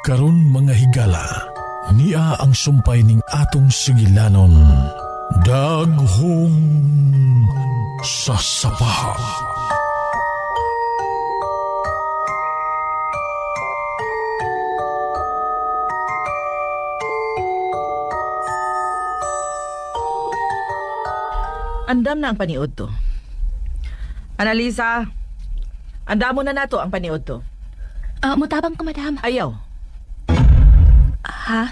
Karon mga higala, niya ang sumpay ning atong sugilanon, Daghong sa Sapa. Andam na ang paniod to. Analisa, andam mo na nato ang paniod to. Mutabang ko, madam. Ayaw. Ha?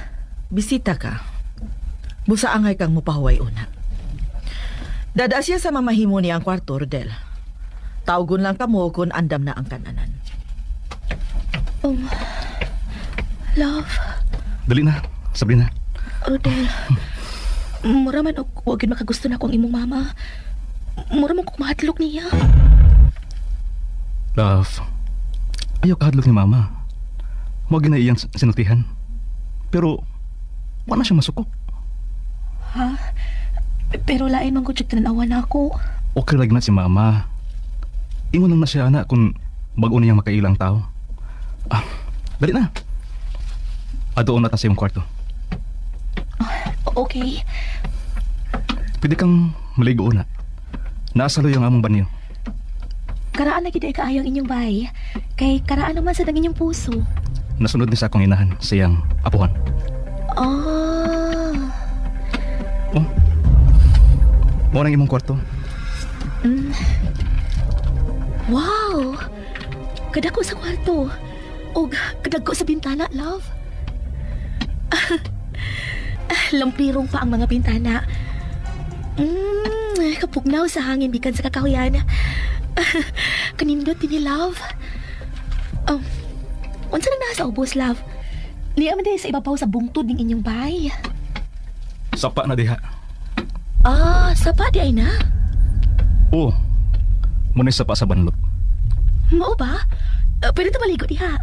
Bisita ka. Busa angay kang mupahuway una. Dada siya sa mamahimo niya ang kwarto, Rodel. Tawgon lang kamo kung andam na ang kananan. Love. Dali na, Sabrina. Rodel. Mura man og wag yun makagusto na akong imong mama. Mura man kong mahadlok niya. Love, ayaw kahadlok ni mama. Huwag na iyang sinultihan. Pero, wala siya masuko. Ha? Pero lain man ko jud tan-awan ako. Okay lagi na si mama. Ingon lang na siya, anak, kung bago niyang makailang tao. Ah, dali na. Adoon na ta sa iyong kwarto. Okay. Pwede kang maligo na. Nasalo yung among banyo. Karaan na gid ay kaayo ang inyong bahay. Kay karaan naman sa dang inyong puso. Nasunod ni sa akong inahan, siyang apuhan. Ah. Oh. Mao nang imong kwarto. Mm. Wow! Kadako sa kwarto. Og kadako sa bintana, love. Lampirong pa ang mga bintana. Kapugnaw sa hangin bikan sa kakahuyan. Kanindot din ni love. Unsa na nasa ubos, love? Niya man din sa ibabaw sa bungtod ng inyong bahay. Sapa na diha. Ah, sapa di ay na? Oo. Muna'y sapa sa banlot. Mao ba? Pwede ta maligo diha.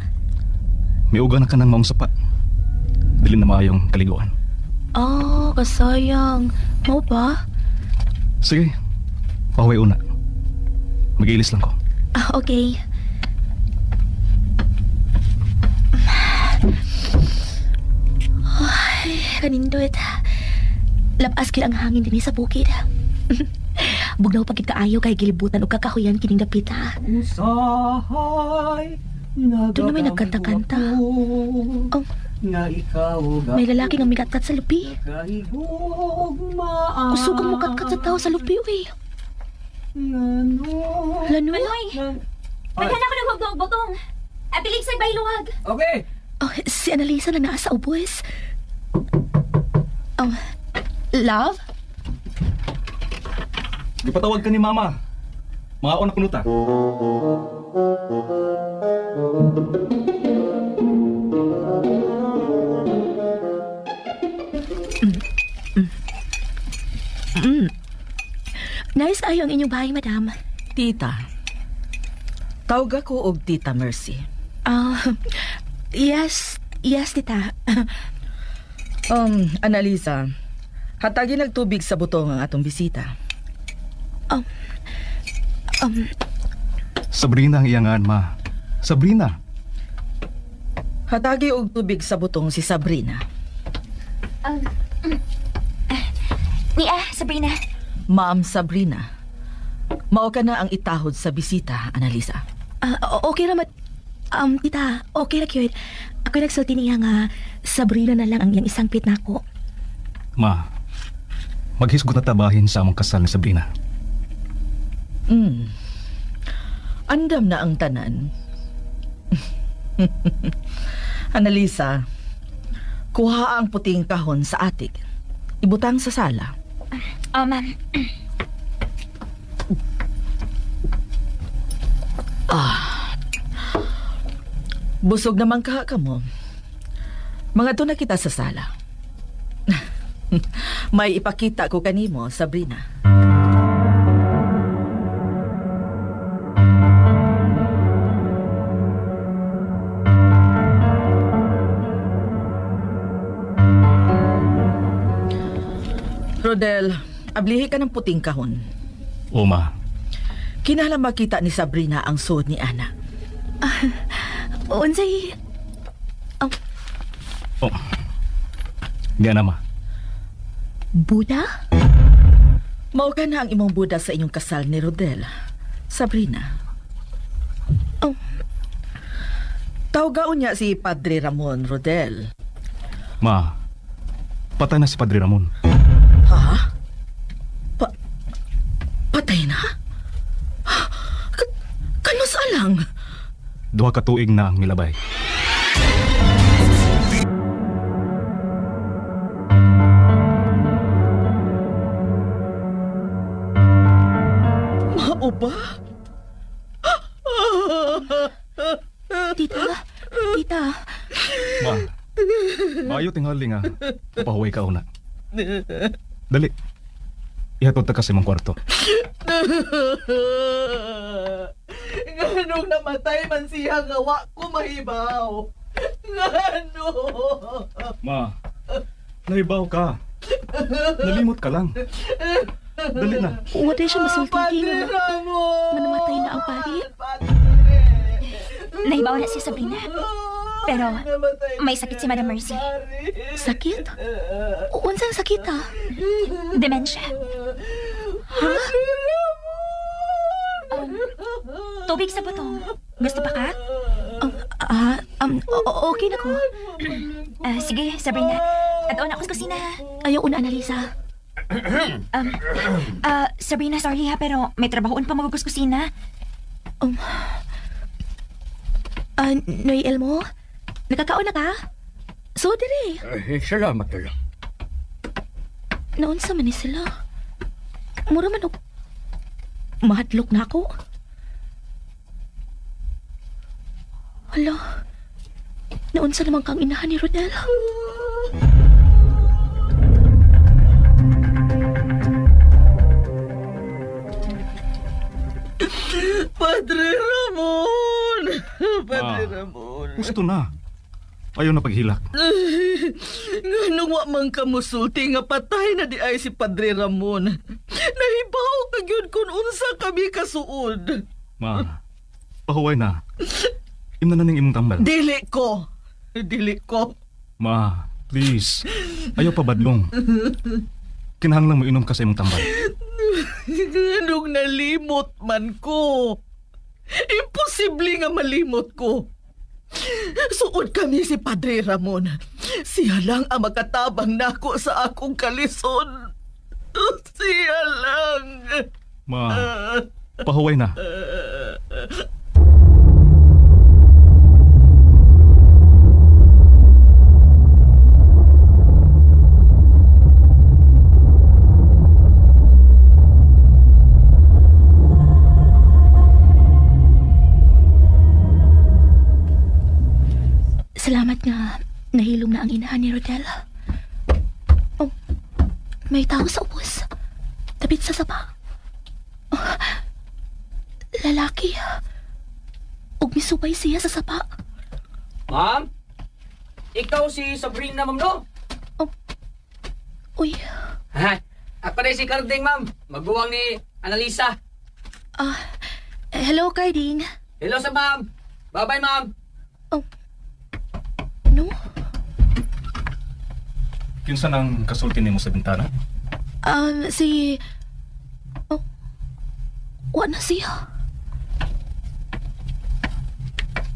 Miuga na ka ng maong sapa. Dili na maayong kaliguan. Ah, kasayang. Mao ba? Sige. Pahuway una. Mag-ilis lang ko. Ah, okay. Ay, kanindot. Lapas kil ang hangin dinhi sa bukid. Bugnaw pagid kaayo kay gilibutan og kakahuyan kining dapita. Usahay Doon na may nagkanta-kanta. Oh, may lalaki nga migatkat sa lupi. Kusog ang mukatkat sa tao sa lupi, uy. Lanoy. Manoy! Daghan ako ng hugnog botong. Apilig sa bayluwag. Okay. Oh, si Annalisa na naa sa ubos. Oh, love? Gipatawag ka ni Mama. Mga una kunuta. Nice kayo ang inyong bahay, madam. Tita. Tawag ako og Tita Mercy. Yes. Yes, tita. Annalisa, hatagin nagtubig sa butong ang atong bisita. Sabrina ang iyangan, ma. Sabrina. Hatagi og tubig sa butong si Sabrina. Nia, Sabrina. Ma'am Sabrina, mao ka na ang itahod sa bisita, Annalisa. Okay ra, tita, okay ra cute. Ako nagsulti niya nga Sabrina na lang ang iyang isang pit nako. Ma, maghisgot na tabahin sa among kasal ni Sabrina. Andam na ang tanan. Annalisa, kuha ang puting kahon sa atik. Ibutang sa sala. Oh, ma'am. Busog naman ka mo. Mga to na kita sa sala. May ipakita ko kanimo, Sabrina. Rodel, ablihi ka ng puting kahon. O, ma. Kinahanglan makita ni Sabrina ang suod ni Ana. Unsay... Oh. Niya na, ma. Buda? Mao ka na ang imong Buda sa inyong kasal ni Rodel. Sabrina. Oh. Tawgaon niya si Padre Ramon, Rodel. Ma, patay na si Padre Ramon. Ha? Patay na? Kanus alang? 2 ka tuig na ang milabay. Mao ba? Tita, tita. Ma, maayo tingali nga. Pahuway ka una. Dali. Ihatod ta ka sa imong kwarto. Nganong namatay man siya nga wa ko mahibaw. Ngano? Ma, nahibaw ka. Nalimot ka lang. Dali na. Wa day siya masulti Padre Ramon! Nga namatay na ang pari. Nahibaw na si Sabrina. Pero may sakit si Madam Mercy. Sakit? Unsang sakit ah? Dementia. Ha? Tubig sa butong. Gusto pa ka? Okay na ko. Sige, Sabrina. At una ako sa kusina. Ayaw una, Annalisa. Sabrina, sorry ha, pero may trabahoon pa magugos kusina. Noy Elmo, nakakaon na ka? So, dire. Salamat na lang. Naon sa man ni sila? Mura man og mahadlok na ako. Hala, naunsa naman kang inahan ni Rodel? Padre Ramon! Padre Ramon! Gusto na. Ayaw na paghilak. Nganong wa man ka musulti nga patay na di ay si Padre Ramon. Nahibaw ka gyud kung unsa kami kasuod. Ma, pahuway na. Imna na ning imong tambal. Dili ko. Dili ko. Ma, please. Ayaw pa badlong. Kinahanglan mo inom ka sa imong tambal. Nganong nalimot man ko. Imposible nga malimot ko. Suod kami si Padre Ramon. Siya lang ang makatabang nako sa akong kalisod. Siya lang. Ma, pahuway na. Salamat nga nahilom na ang inahan ni Rodel. Oh, may tao sa ubos. Tapit sa sapa. Oh, lalaki. Ug misubay siya sa sapa. Ma'am? Ikaw si Sabrina, ma'am, no? Oh. Uy. Ha? Ako na si Carding, ma'am. Maguwang ni Annalisa. Hello, Carding. Hello sa ma'am. Bye-bye, ma'am. Oh. No? Kinsa nang kasulti nimo sa bintana? Si... Oh. Wa na siya.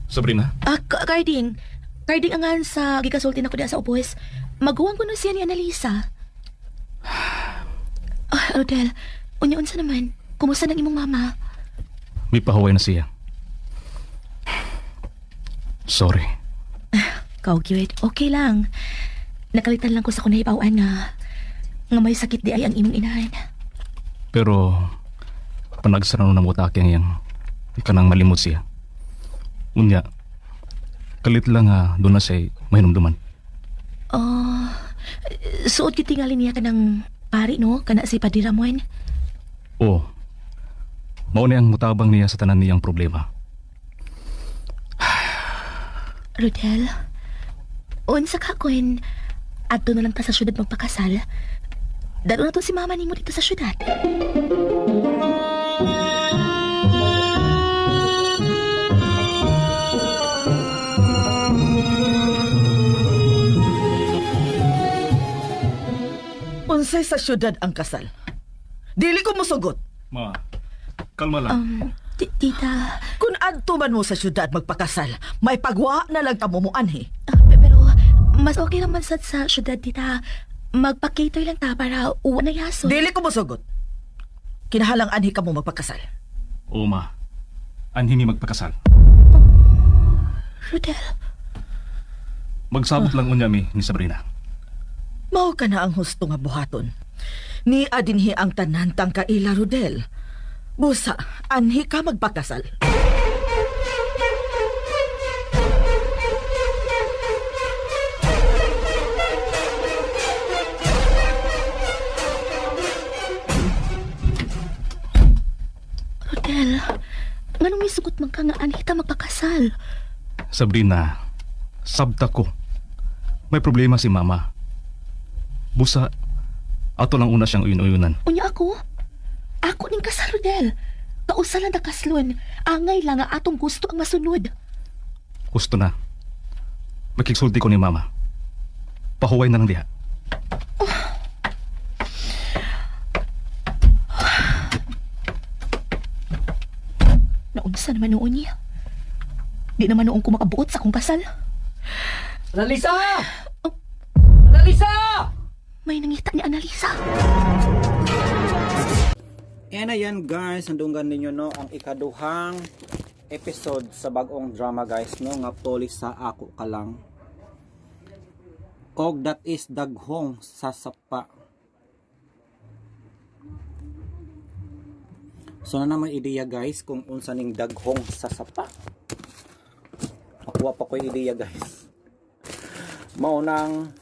Sabrina? Carding. Carding angan sa gikasulti na ko diya sa ubos. Maguwang ko na siya ni Annalisa. Rodel, unya-unsa naman. Kumusta nang imong mama? May pahuway na siya. Sorry. Kau cute. Okay lang. Nakalitan lang ko sa kunahibawan nga may sakit di ay ang imong inahan. Pero panagsara na mo taki ang iyang kanang malimot siya. Unya, kalit lang nga doon na siya mahinumduman. Oh, suot kitingali niya kanang pari no? Kana si Padre Ramon? Oo. Mao ni ang mutabang niya sa tanan niyang problema. Rodel, unsa ka kun adto na lang ta sa syudad magpakasal. Dalo na to si mama nimo dito sa syudad. Unsay sa syudad ang kasal? Dili ko mosugot. Ma, kalma lang. Tita, Kung adto man mo sa syudad magpakasal, may pagwa na lang kamo moanhi. Pero mas okay naman sad sa syudad, tita. Magpa-cater lang ta para uwa na yaso. Dili ko mosugot. Kinahalang anhi kamo magpakasal. Oo, ma. Anhi mi magpakasal. Rodel, Magsabot lang unya mi ni Sabrina. Mao ka na ang husto nga buhaton. Ni adinhi ang tanan tang kaila, Rodel. Busa, anhi ka magpakasal. Rodel, nganong misugot man ka nga anhi ta magpakasal? Sabrina, sabta ko. May problema si mama. Busa, ato lang una siyang uyun-uyunan. Unya ako? Ako ning kasal, Rodel. Kausalan na kaslon. Angay lang nga atong gusto ang masunod. Gusto na. Makigsulti ko ni mama. Pahuway na lang diha. Naunsa naman noon niya. Di naman noon ko makabuot sa akong kasal. Analisa! Oh. Analisa! May nangita ni Analisa. And ayan guys, handunggan ninyo no ang ikaduhang episode sa bagong drama guys no nga Polisa Ako Ka Lang. Og that is Daghong sa Sapa. So na naman ideya guys kung unsa ning daghong sa sapa. Nakuha pa ko yung ideya guys. Mao nang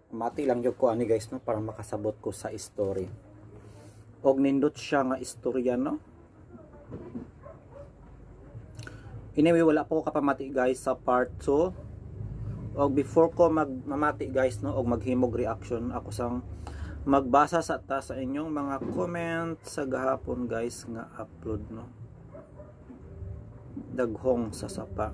mati lang gyud ko ani guys no para makasabot ko sa story. Og nindot siya nga istorya no. Anyway, wala pa ko kapamati guys sa part 2. Og before ko magmamati guys no og maghimog reaction ako sang magbasa sa ta sa inyong mga comment sa gahapon guys nga upload no. Daghong sa sapa.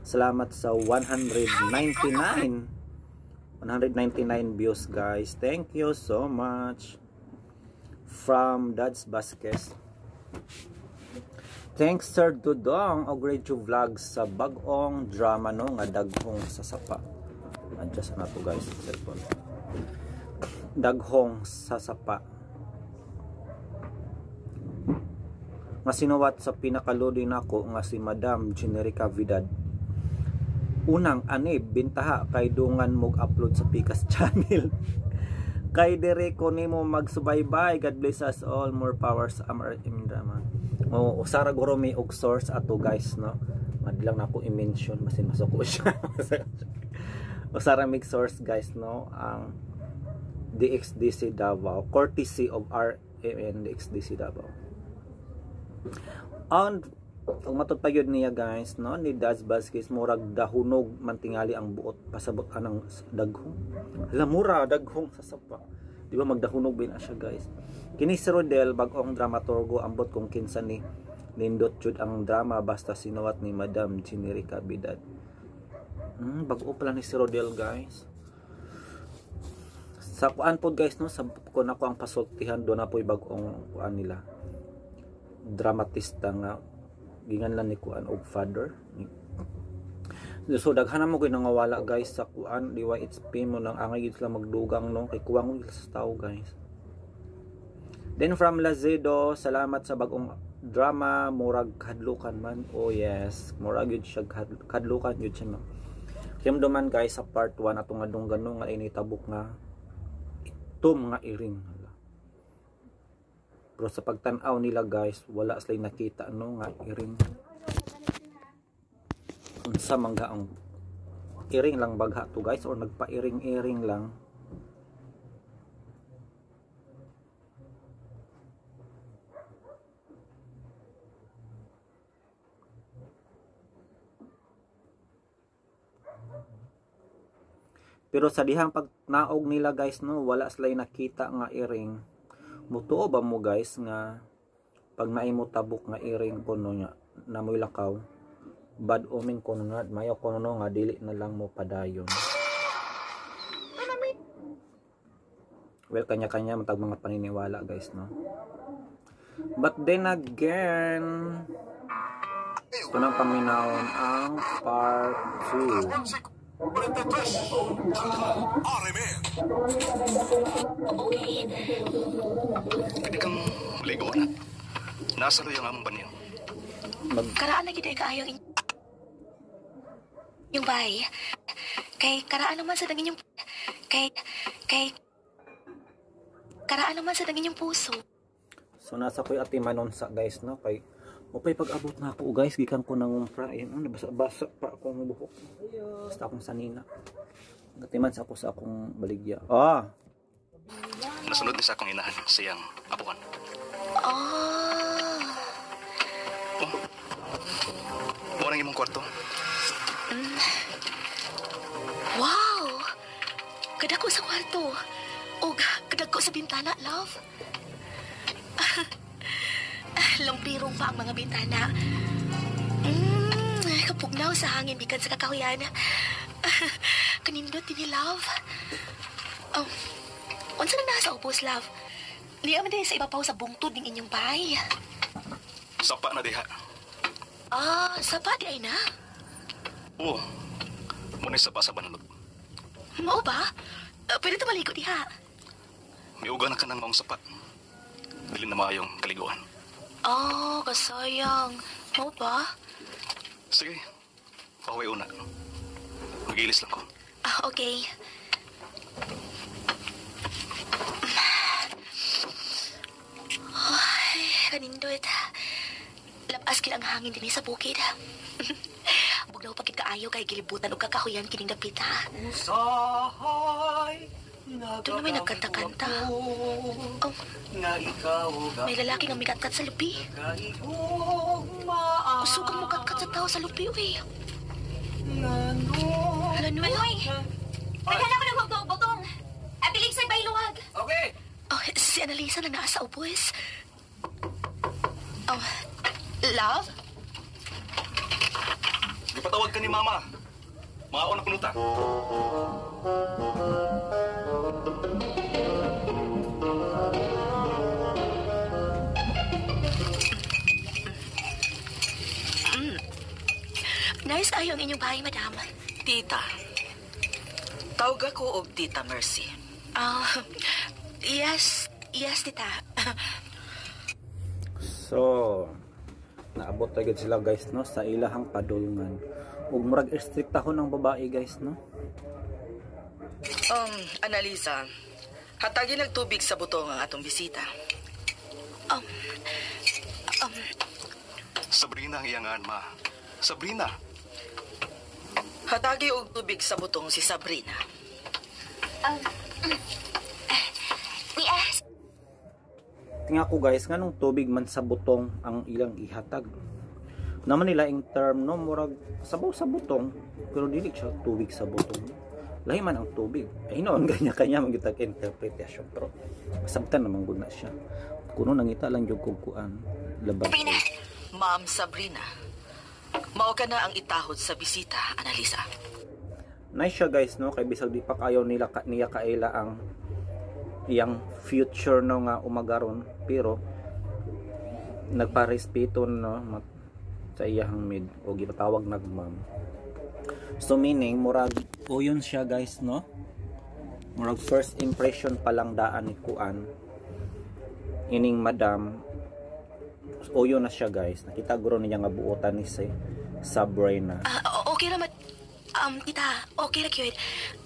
Salamat sa 199 views guys. Thank you so much. From Dads Vasquez. Thanks Sir Dudong og Radio Vlog sa bag-ong drama no nga Daghong sa Sapa. Adjust na to guys cellphone. Daghong sa Sapa. Nga sinuwat sa pinakalodi nako nga si Madam Generica Vidad. Unang anib bintaha kay dungan mog upload sa Pikas Channel. Kay dire ko nimo magsubaybay. God bless us all. More power sa MRM drama. O usara guro may og source ato guys no. Madlang nako i-mention basin masuko siya. Usara mig source guys no ang DXDC Davao, courtesy of RMN DXDC Davao. And ang matod pa yun niya guys no ni Daz Vasquez murag dahunog man tingali ang buot pasabot anang daghong. Hala mura daghong sa sapa. Di ba magdahunog bin siya guys. Kini si Rodel bag-ong dramaturgo ambot kung kinsa ni nindot jud ang drama basta sinuwat ni Madam Generica Vidad. Bag-o pala ni si Rodel guys. Sa kuan pod guys no sa kun ako ang pasultihan do na po'y bag-ong kuan nila. Dramatista nga gingan lang ni kuan og father. So daghan na mo gyud nangawala guys sa kuan DYHP mo nang angay gyud sila magdugang no kay kuwang sa tao guys. Then from Lazedo, salamat sa bagong drama murag kadlukan man. Oh yes, murag gyud siya kadlukan gyud siya no. Kaya duman guys sa part 1 atong adunggan no nga initabok nga itom nga iring. Pero sa pagtan-aw nila guys, wala sila nakita no nga iring. Unsa man ang iring lang bagha to guys or nagpa-iring-iring lang. Pero sa dihang pagnaog nila guys no, wala sila nakita nga iring. Mutuo ba mo guys nga pag naimo tabok nga iring kuno nya namoy lakaw bad omen kuno na mayo kuno no, nga dili na lang mo padayon. Well, kanya-kanya matag mga paniniwala, guys, no? But then again, ito nang paminawon ang part 2. RMN. Okay. Pwede kang maligo na. Nasa luyo ang among banyo. Karaan na gid ay kaayo ang inyong bay. Kay karaan naman sa inyong kay kay karaan naman sa inyong puso. So nasa ko'y atimanon sa, guys, no, kay mupay pag-abot na ako, guys, gikan ko nang umpra, ayun, oh, nabasa-basa pa akong buhok. Basta akong sanina. Gatiman sa ako sa akong baligya. Ah, Nasunod ni sa akong inahan, siyang apuhan. Oh. Oh. Mao nang imong kwarto. Wow! Kadako sa kwarto. Og kadako sa bintana, love. Lampirong pa ang mga bintana. Kapugnaw sa hangin bikan sa kakahuyan. Kanindot din ni love. Oh, unsa na nasa ubos, love? Niya man din sa ibabaw sa bungtod ng inyong bahay. Sapa na diha. Ah, sapa di ay na. Oo. Mao ni sapa sa Banalod. Mao ba? Pwede ta maligo diha. Miuga na ka ng maong sapa. Dili na maayong kaliguan. Oh, kasayang. Mao ba? Sige. Pahuway una. Mag-ilis lang ko. Ah, okay. Ay, kanindot. Labas kil ang hangin dinhi sa bukid. Bugnaw pagkit kaayo kay gilibutan og kakahuyan kining dapita. Usahay Doon na may nagkanta-kanta. Oh, nga ikaw may lalaki nga migatkat sa lupi. Kaigugmaan Usog ang mukat-kat sa tao sa lupi, uy. Ngano Hala, no. Manoy! Daghan ako ng hugdo botong. Abilig sa bailuwag. Okay. Oh, si Annalisa na nasa ubos. Oh, love? Gipatawag ka ni Mama. Maon na kuno ta. Nice ayo ang inyong bahay, madam. Tita. Tawag ako og Tita Mercy. Ah, yes, yes, tita. So, naabot na gyud sila, guys, no, sa ilahang padulngan. Ug murag istriktahon ang babae, guys, no. Annalisa, hatagi nagtubig sa butong ang atong bisita. Um, um, Sabrina ang iyangan, Ma. Sabrina. Hatagi og tubig sa butong si Sabrina. Yes. Tinga ko, guys, nganong tubig man sa butong ang ilang ihatag. Naman nila yung term, no, murag sabaw sa butong, pero dili siya tubig sa butong. Lahi man ang tubig. Ay noon kanya-kanya man gyud interpretasyon, pero masabtan naman gud na siya. Kuno nangita lang jud kog kuan labas. Sabrina. Ma'am Sabrina, mao ka na ang itahod sa bisita, Annalisa. Nice siya, guys, no, kay bisag di pa kayo nila ka, niya kaila ang iyang future, no, nga umagaron, pero nagparespeto, no, sa iyang maid o gipatawag nag ma'am. So meaning murag uyon siya, guys, no, murag first impression pa lang daan ni kuan ining madam, uyon na siya, guys. Nakita guro niya nga buotan ni si Sabrina. Ah, okay ra, tita, okay ra gyud.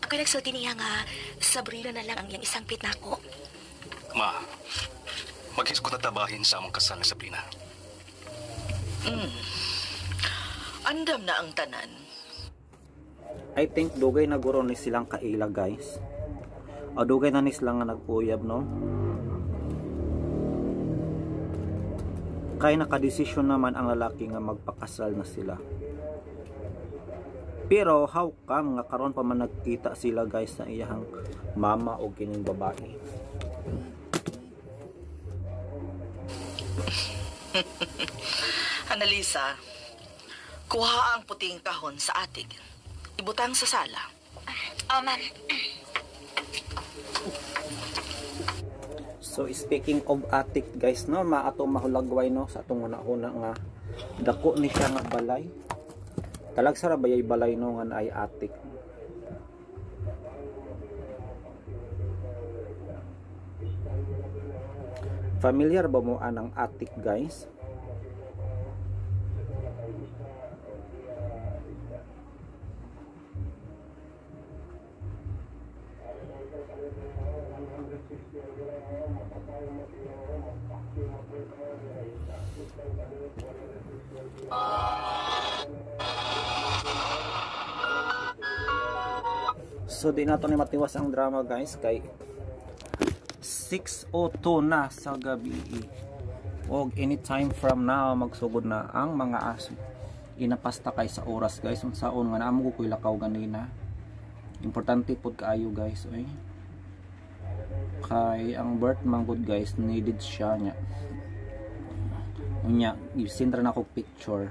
Ako nagsulti niya nga Sabrina na lang ang iyang isangpit nako. Ma, maghisgot na tabahin sa among kasal ni Sabrina. Andam na ang tanan. I think dugay na guro ni silang kaila, guys. O dugay na ni sila nga nag-uyab, no? Kaya nakadesisyon naman ang lalaki nga magpakasal na sila. Pero how come nga karon pa man nagkita sila, guys, sa iyang mama o kining babae? Annalisa, kuha ang puting kahon sa atig. Ibutang sa sala. Oh, ma'am. So speaking of attic guys no, maato mahulagway no sa atong una-una nga dako ni siya nga balay. Talagsa ra bayay balay no nga naay attic. Familiar ba mo anang attic guys? So di nato ni matiwas ang drama guys kay 6:02 na sa gabi. Og anytime from now magsugod na ang mga aso. Inapasta kay sa oras guys, unsaon nga naamo ko koy lakaw ganina. Importante pod kaayo guys oy. Kay ang birth manggod guys needed siya nya. Unya i-send ra nako picture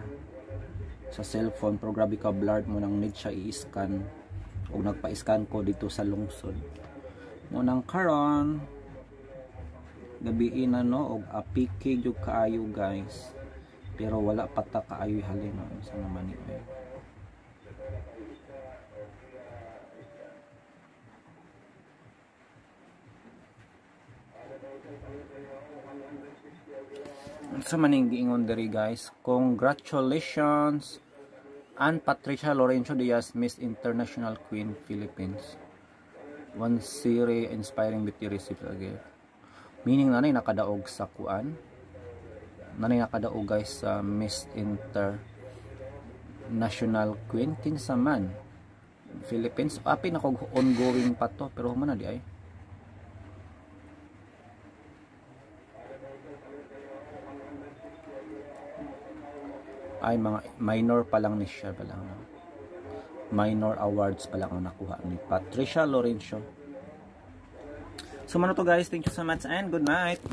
sa cellphone pero grabe ka blurred mo nang need siya i-scan. Og nagpa-scan ko dito sa lungsod. Mo nang karon gabi na no og apiki jud kaayo guys. Pero wala pa ta kaayo halin no sa naman ni ay. Sa maning giingon diri guys, congratulations Ann Patricia Lorenzo Diaz, Miss International Queen Philippines. One series inspiring beauty receives a gift. Meaning nanay nakadaog sa kuan. Nanay nakadaog guys sa Miss International Queen kinsa man Philippines. Api na kog ongoing pa to pero human na di ay. Ay mga minor pa lang ni siya pa lang. Minor awards pa lang ang nakuha ni Patricia Lorenzo. So mano to guys, thank you so much and good night.